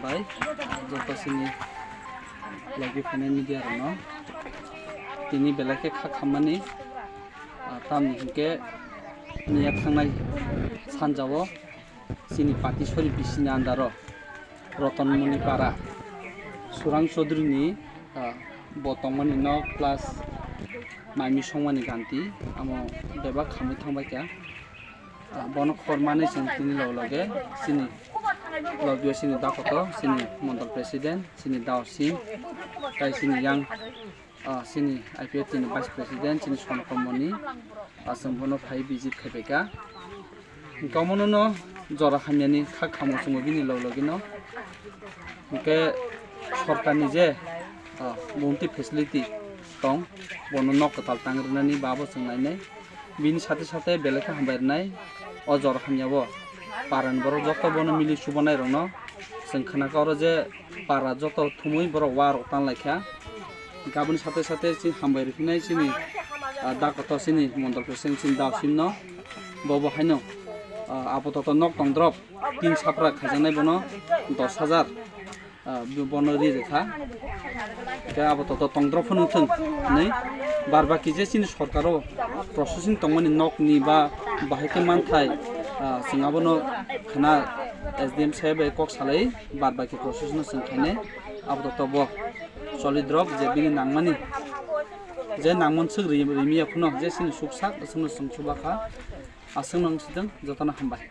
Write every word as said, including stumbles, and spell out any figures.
Bai, joto chini logi phainai media rokno tini belai khe kha khammani, ah, tamni hinkhe miya thangnai sanjao chini Patisori bisini andaro Rotonmoni para Surang Chaudhary ni, ah, bo tongmani nok plus maimi songmani ganti amo bebak khamwi thangbai kha. Ah, bono khor manwi chwng tini log loge chini logio chini dakoto chini mondol president chini daosim tai chini yang, ah, chini I P F T ni vice president chini Sonokomoni, ah, chwng bono phai visit khaibaikha. Hwnkhe omono no jora hamyani kha khamo chwngbo bini log logino. Hwnkhe sorkarni je, ah, bumti facility tong, bono nok kwtal tang rwnani babo chwng nainai. Bini sate sate belai khe hambai rwnai o jora hamyao. Parani borok joto bono mili subanai rokno chwng khna kha oro je para joto thumui borok wa rok tang lai kha. Aboni sate sate chini hambai rwphinai chini, ah, dakoto chini mondol president chini daosimno bobo haino, ah, apatot nok tong drop tin sapra khaijaknai bono dos hajar, ah, bono ri rwkha. Khe apatot tong drop phano thwng hinwi bar baki je chini sorkaro processing tongmani nokni ba bahai khe manthai, ah, chwng abono khna S D M saheb bai kok salai bar baki process no chwng khainai apatot bo. Choli drop je bini nangmani je nangman swk ri-, rimiya phano je chini suk sak aswkno chwng chuba kha, aswkno wng sitwng jotono hambai.